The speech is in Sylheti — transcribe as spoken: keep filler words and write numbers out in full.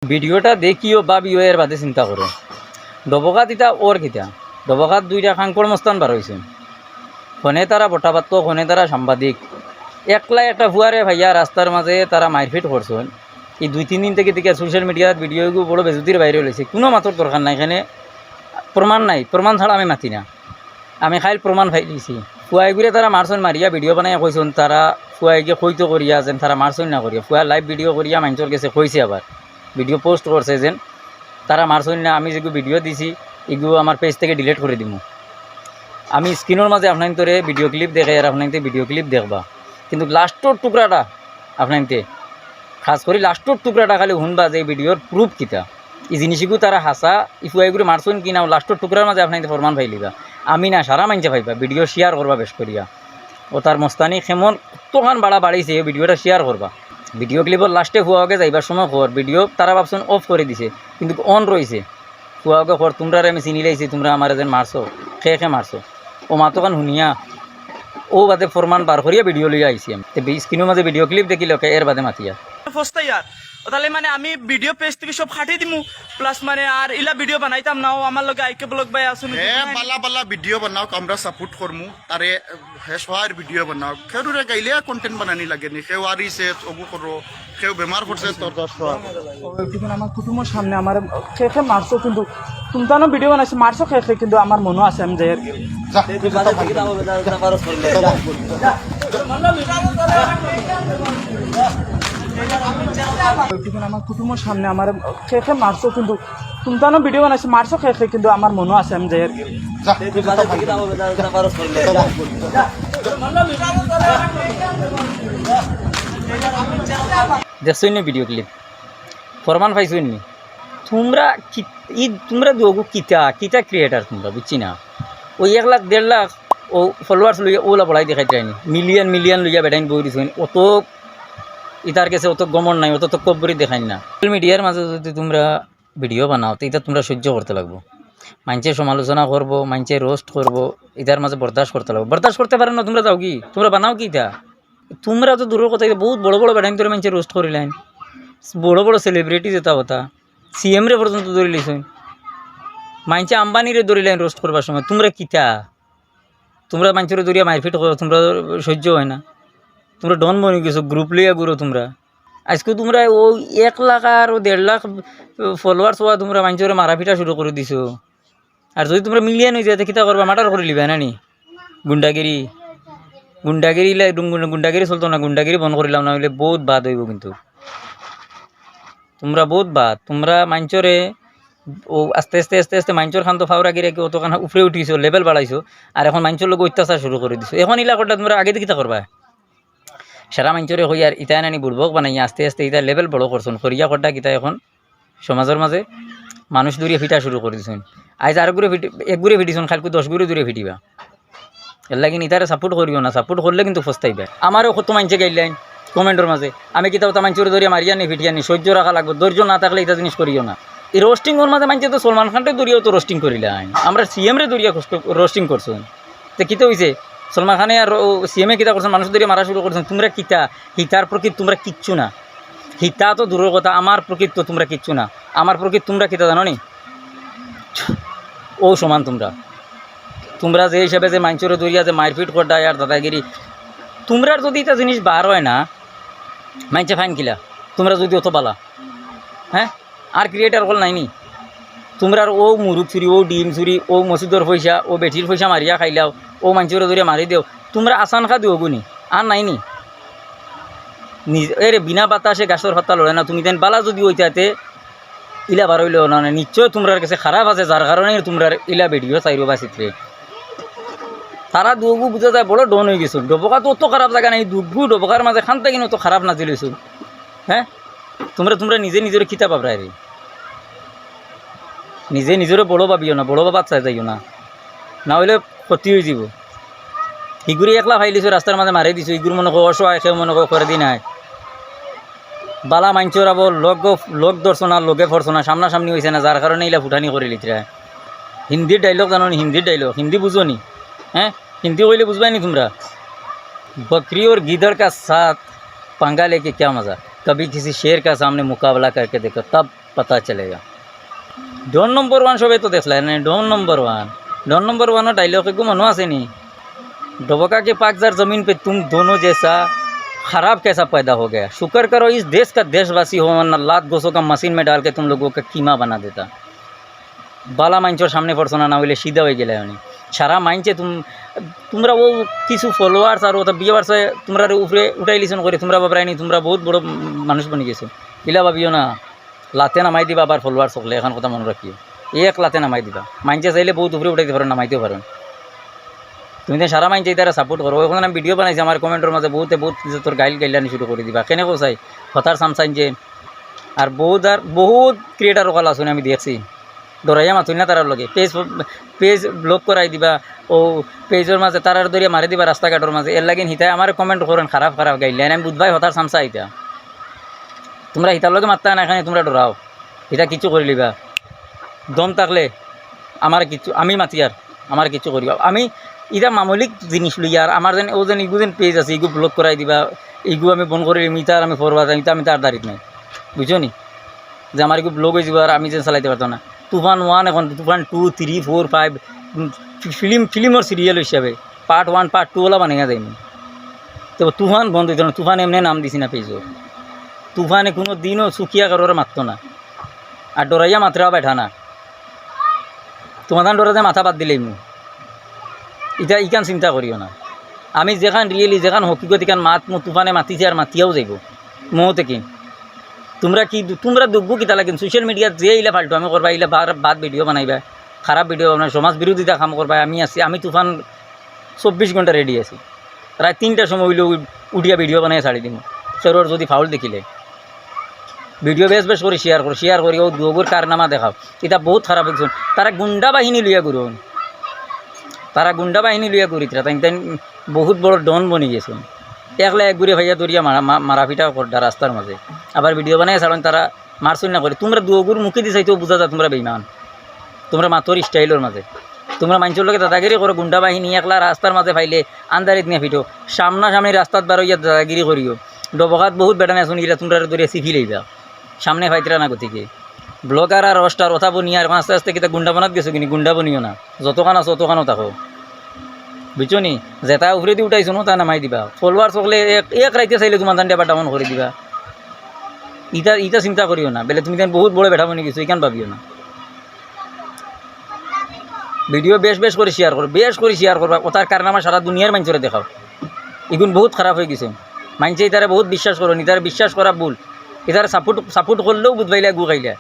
ভিডিওটা দেখিও, ভাবিও, এর বাদে চিন্তা করো। ডবকাত ইতা অর কিতা? ডবকাত দুইটা কাঙ্কর মস্তান বার অইছে। হনে তারা বটাপাত্ত, হনে তারা সাংবাদিক। একলা একটা ফুয়ারে ভাইয়া রাস্তার মাঝে তারা মারপিট করছইন। এই দুই তিন দিন থাকি দেখিয়ার সোশ্যাল মিডিয়াত ভিডিওগু বড় বেজুতির বাইরে অইছে। কুনু মাতর দরকার নাই, এখানে প্রমাণ নাই, প্রমাণ ছাড়া আমি মাতি না। আমি কাইল প্রমাণ পাইলিছি। ফুয়াইগুরে তারা মারছইন, মারিয়া ভিডিও বানাইয়া কইছইন, তারা ফুয়াইগে কইতো করিয়া যেন তারা মারছইন না করিয়া। ফুয়া লাইভ ভিডিও করিয়া মাইনষর গেছে কইছে, আবার ভিডিও পোস্ট করছে যেন তারা মারছইন না। আমি যেগু ভিডিও দিছি, ইগু আমার পেজ থাকি ডিলিট করি দিমু। আমি স্ক্রিনর মাঝে আপনাইন্তরে ভিডিও ক্লিপ দেখাই, আর আপনাইন্তে ভিডিও ক্লিপ দেখবা। কিন্তু লাস্টর টুকরাটা আপনাইন্তে, খাছ করি লাস্টর টুকরাটা খালি হুনবা যে এই ভিডিওর প্রুফ কিতা। ই জিনিসগু তারা হাছা, ই ফুয়াইগুরে মারছইন কি না, লাস্টর টুকরার মাঝে আপনাইন্তে ফরমান পাইলিবা। আমি না, সারা মাইনষে পাইবা। ভিডিও শেয়ার করবা বেশ করিয়া। অতার মস্তানি কেমন কতখান বাড়া বাড়িছে, এই ভিডিওটা শেয়ার করবা। ভিডিও ক্লিপর লাস্টে ফুয়া অগে যাইবার সময় কর, ভিডিও তারা ভাবছইন অফ করি দিছে, কিন্তু অন রইছে। ফুয়া অগে কর, তুমরারে আমি চিনিলাইছি, তুমরা আমারে যেন মারছো, কে কে মারছো। অউ মাতখান হুনিয়া, অউ বাদে ফরমান বার করিয়া ভিডিও লইয়া আইছি আমি। তে বি-, স্ক্রিনর মাঝে ভিডিও ক্লিপ দেখিলে কে এর বাদে মাতিয়া। ফস্তা ইয়ার। ও তাইলে মানে আমি ভিডিও পেজ থাকি সব কাটি দিমু, প্লাস মানে আর ইলা ভিডিও বানাইতাম না। ও আমার লগে আইকে ব্লগ ভাই আছইন। হে, বালা বালা ভিডিও বানাউক, আমরা সাপোর্ট করমু। আরে, হে সবার ভিডিও বানাউক। কেউরে গাইলে কন্টেন্ট বানানি লাগে নি? কেউ আরিছে, অগু করো। কেউ বেমার পড়ছে, তোর দশ সবার। ও, একটু আমার কুটুমর সামনে আমার কে কে মারছো, কিন্তু তুমতানো ভিডিও বানাইছো, মারছো কে কে, কিন্তু আমার মনো আছে, আমি যাই আর কি। যা, তুই তো বাজার থাক। থেকে দাও, দাও, দাও, খরচ করলে। একটু আমার কুটুমর সামনে আমার কে কে মারছো, কিন্তু তুমতানো ভিডিও বানাইছো, মারছো কে কে, কিন্তু আমার মনো আছে, আমি যাই আর কি। যা, তুই তো বাজার থেকে দাও, দাও, দাও, খরচ করলে। দেখছইন নি ভিডিও ক্লিপ? ফরমান পাইছইন নি? তুমরা কি, ই তুমরা দুগু কিতা, কিতা ক্রিয়েটার তুমরা, বুঝছি না। ওই এক লাখ, দেড় লাখ ও ফলোয়ার্স লইয়া ওলা বড়াই দেখাইতে আইনি, মিলিয়ন মিলিয়ন লইয়া বেটাইন বই দিছইন। অত ইতার গেছে অত গমন নাই, অত তো কব্বরি দেখাইন না। সোশ্যাল মিডিয়ার মাঝে যদি তুমরা ভিডিও বানাও, তো ইতা তুমরা সহ্য করতে লাগবো। মাইনষে সমালোচনা করবো, মাইনষে রোস্ট করবো, ইতার মাঝে বরদাস্ত করতে লাগবো। বরদাস্ত করতে পারো না, তুমরা যাওগি, তুমরা বানাওগি ইতা। তুমরা তো দূরর কথা, ইতা বহুত বড় বড় বেটাইন্তরে মাইনষে রোস্ট করিলাইন, বড় বড় সেলিব্রিটি যেতা অতা, সিএম রে পর্যন্ত ধরিলাইছইন। মাইনষে আম্বানিরে ধরিলাইন রোস্ট করবার সময়। তুমরা কিতা? তুমরা মাইনষরে ধরিয়া মারপিট করো, তুমরা সহ্য অয় না। তুমরা ডন বনি গেছো, গ্রুপ লইয়া ঘুরো তুমরা। আইজকু তুমরা অউ এক লাখ আর দেড় লাখ ফলোয়ার্স অওয়া তুমরা মাইনষরে মারাপিটা শুরু করি দিছো। আর যদি তুমরা মিলিয়ন অই যায়, তে কিতা করবা? মার্ডার করিলিবা না নি? গুন্ডাগিরি, গুন্ডাগিরি ইলা-, গুন্ডা-, গুন্ডাগিরি চলতো না, গুন্ডাগিরি বন্ধ করিলাও, না অইলে বহুত বাদ অইবো কিন্তু। তুমরা বহুত বাদ, তুমরা মাইনষরে অউ আস্তে আস্তে আস্তে আস্তে মাইনষর খান তো ফাউরা গিরে কি অতখান উপরে উঠিছো, লেভেল বাড়াইছো, আর এখন মাইনষর লগে অত্যাচার শুরু করি দিছো। এখন ইলা করলে তুমরা আগে দি কিতা করবা? সারা মাইনষরে কইয়ার ইতায় নানি বুড়বক বানাইয়া আস্তে আস্তে ইতা লেভেল বড় করছইন, করিয়া করতা কিতা এখন সমাজর মাঝে মানুষ ধরিয়া ফিটা শুরু করি দিছইন। আইজ আরগুরে ফিটি-, একগুরে ফিটিছইন, কাইলকু দশ গুরে ধরিয়া ফিটিবা। এরলাগি ইতারে সাপোর্ট করিও না, সাপোর্ট করলে কিন্তু ফস্তাইবা। আমারেও কত মাইনষে গাইলাইন কমেন্টর মাঝে, আমি কিতা অতা মাইনষরে ধরিয়া মারিয়ার নি, ফিটিয়ার নি, সহ্য রাখা লাগবো, ধৈর্য না থাকলে ইতা জিনিস করিও না। ই রোস্টিংর মাঝে মাইনষে তো সলমান খানরে ধরিয়াও তো রোস্টিং করিলাইন, আমরার সিএম রে ধরিয়া রোস্টিং করছইন। তে কিতা অইছে? সলমান খানে আর সিএমে কিতা করছইন? মানুষ ধরিয়া মারা শুরু করছইন। তুমরা কিতা? হিতার প্রকৃত তুমরা কিচ্ছু না। হিতা তো দূরর কথা, আমার প্রকৃত তো তুমরা কিচ্ছু না। আমার প্রকৃত তুমরা কিতা জানো নি? অউ সমান তুমরা। তুমরা যে হিসাবে যে মাইনষরে ধরিয়া যে মারপিট কররায় আর দাদাগিরি, তুমরার যদি ইতা জিনিস বার অয় না, মাইনষে পাইন কিলা? তুমরা যদি অত বালা, হ্যাঁ? আর ক্রিয়েটার অকল নাই নি? তুমরার অউ মুরুগ চুরি, অউ ডিম চুরি, অউ মসজিদর পয়সা, অউ বেটির পয়সা মারিয়া খাইলাও, অউ মাইনষরে ধরিয়া মারি দেও, তুমরা আছান খা দিও গুনি, আর নাই নি? নিজ-, এরে বিনা বাতাসে গাছর পাতা লড়ে না, তুমি তাইন বালা যদি অইতায় তে ইলা বার অইলে না, না, নিশ্চয় তুমরার গেছে খারাপ আছে, যার কারণে তুমরার ইলা ভিডিও চাইরো বা চিত্রে। তারা দুগু বুঝা যায় বড় ডন অই গেছইন। ডবকা তো অত খারাপ জাগা নাই, দুগু ডবকার মাঝে খান থাকি অত খারাপ নাজিল অইছইন। হ্যাঁ? তুমরা, তুমরা নিজে নিজরে কিতা ভাবরায় রে? নিজে নিজরে বড় ভাবিও না, বড় ভাবার চাই যাইও না, না অইলে ক্ষতি অই যিবো। হিগুরে একলা পাইলিছো, রাস্তার মাঝে মারি দিছো, ইগুর মনো কয় অসহায়, কেউ মনো কয় কয়দিন আয়। বালা মাইনষর আবো লগ, লগ ধরছো না, লগে পড়ছো না, সামনাসামনি অইছে না, যার কারণে ইলা ফুটানি করিলিতরা। হিন্দির ডায়লগ জানো নি? হিন্দির ডায়লগ, হিন্দি বুঝো নি? হ্যাঁ, হিন্দি কইলে বুঝবায় নি তুমরা? बकरी और गीदड़ का साथ पंगा लेके क्या मज़ा, कभी किसी शेर का सामने मुकाबला करके देखो, तब पता चलेगा। डॉन नंबर वन সবে তো দেখলা, না? Don number one, Don number one dialogue এগু মনো আছে নি? डबका के पाकज़र ज़मीन पे तुम दोनों जैसा खराब कैसा पैदा हो गया। शुक्र करो इस देश का देशवासी हो, वरना लात गोसों का मशीन में डाल के तुम लोगों का कीमा बना देता। বালা মাইনষর সামনে পড়ছো না, না অইলে সিধা অই গেলায় অনে। সারা মাইনষে তুম-, তুমরা অউ কিছু ফলোয়ার্স আর অতা ভিউয়ার্সে তুমরারে উপরে উঠাইলিছইন করি, তুমরা ভাবরায় নি তুমরা বউত বড় মানুষ বনি গেছো। ইলা ভাবিও না, লাতে নামাই দিবা আবার ফলোয়ার্স অকলে, এখান কথা মনো রাখিও। এক লাতে নামাই দিবা। মাইনষে চাইলে বউত উপরে উঠাইতে পারইন, নামাইতেও পারইন। তুমি তো সারা মাইনষে ইতারে সাপোর্ট করো। অখন আমি ভিডিও বানাইছি, আমার কমেন্টর মাঝে বউতে বউত ইজ্জতর গাইল গাইলানি শুরু করি দিবা। কেনে কও চাই? হতার সামসাইন যে আর বউত আর বউত ক্রিয়েটার অকল আছইন আমি দেখছি, ডরাইয়া মাতইন না তারার লগে। পেজ, পেজ ব্লক করাই দিবা, অউ পেজর মাঝে তারার ধরিয়া মারি দিবা রাস্তাঘাটর মাঝে। এরলাগি হিতায় আমারে কমেন্ট করইন খারাপ খারাপ গাইলাইন, আমি বুঝবায় হতার সামসা ইতা। তুমরা হিতার লগে মাততায় না, এখানে তুমরা ডরাও, ইতা কিচ্ছু করিলিবা। দম থাকলে আমারে কিচ্ছু, আমি মাতিয়ার, আমারে কিচ্ছু করিবা। আমি ইতা মামুলিক জিনিস লইয়া আর আমার যেন, অউ যেন ইগু যেন পেজ আছে, ইগু ব্লক করাই দিবা, ইগু আমি বন্ধ করিলিমু, ইতা আর আমি ফরওয়ার্ড, ইতা আমি তার দাঁড়িত নাই, বুঝছো নি? যে আমার ইগু ব্লক অই যিবো আর আমি যেন চালাইতে পারতাম না। তুফান ওয়ান, এখন তুফান টু, থ্রি, ফোর, ফাইভ, উম, ফি-, ফিল্ম, ফিল্মর সিরিয়াল হিসাবে পার্ট ওয়ান, পার্ট টু অলা বানাইয়া যাইমু। তো তুফান বন্ধ অইতো না, তুফান এমনে নাম দিছি না পেজো। তুফানে কুনু দিনও সুখিয়া কারোরে মাততো না। আর ডরাইয়া মাতরাও বেটা না। তুমার তান ডরে যে মাথা বাদ দিলাইমু। ইতা ইখান চিন্তা করিও না। আমি যেখান রিয়েলি, যেখান হকিকত, ইখান মাতমু, তুফানে মাতিছে আর মাতিয়াও যাইবো। মৌ থেকে। তুমরা কি, তুমরা দুগু কিতা লাগিন? সোশ্যাল মিডিয়াত যে ইলা ফালতু আমি করবা, ইলা বার, বাদ ভিডিও বানাইবা, খারাপ ভিডিও বানাইবা, সমাজ বিরোধিতা কাম করবা, আমি আছি, আমি তুফান চব্বিশ ঘন্টা রেডি আছি। রাইত তিনটার সময় অইলেও উঠিয়া ভিডিও বানাইয়া ছাড়ি দিমু। কেউর যদি ফাউল দেখিলে। ভিডিও বেশ বেশ করি শেয়ার করো, শেয়ার করি অউ দুগর কারনামা দেখাও। ইতা বউত খারাপ অইছে। তারা গুন্ডা বাহিনী লইয়া ঘুরইন। তারা গুন্ডা বাহিনী লইয়া ঘুরিতরা। তাইন, তাইন বউত বড় ডন বনি গেছইন। একলা একগুরে পাইয়া ধরিয়া মারা, মা-, মারাপিটা কররা রাস্তার মাঝে। আবার ভিডিও বানাইয়া ছাড়ইন তারা মারছইন না করি। তুমরা দুগর মুখেদি চাইতেও বুঝা যায় তুমরা বেইমান। তুমরা মাতর স্টাইলর মাঝে। তুমরা মাইনষর লগে দাদাগিরি করো, গুন্ডা বাহিনী একলা রাস্তার মাঝে পাইলে আন্দারিত নিয়া ফিটো। সামনাসামনি রাস্তাত বার অইয়া দাদাগিরি করিও। ডবকাত বউত বেটাইন আছইন, ইলা তুমরারে ধরিয়া চিপি লাইবা। সামনে পাইতরা না গতিকে। ব্লগার আর রোস্টার অতা বনিয়া আর আস্তে আস্তে কিতা গুন্ডা বানাত গেছো কিনি? গুন্ডা বনিও না। যতখান আছো অতখানও থাকো। বুঝছো নি? যেতা উপরেদি উঠাইছো না, অতা নামাই দিবা। ফলোয়ার্স অকলে এক, এক রাইতে চাইলে তুমার তান ডাবা ডাউন করি দিবা। ইতা, ইতা চিন্তা করিও না। বেলে তুমি তান বউত বড় বেটা বনি গেছো, ইখান ভাবিও না। ভিডিও বেশ বেশ করি শেয়ার করো, বেশ করি শেয়ার করবা। অতার কারনামা সারা দুনিয়ার মাইনষরে দেখাও। ইগুন বউত খারাপ অই গেছে। মাইনষে ইতারে বউত বিশ্বাস করইন, ইতারে বিশ্বাস করা ভুল। ইতারে সাপোর্ট, সাপোর্ট করলেও বুঝবা ইলা গু খাইলা।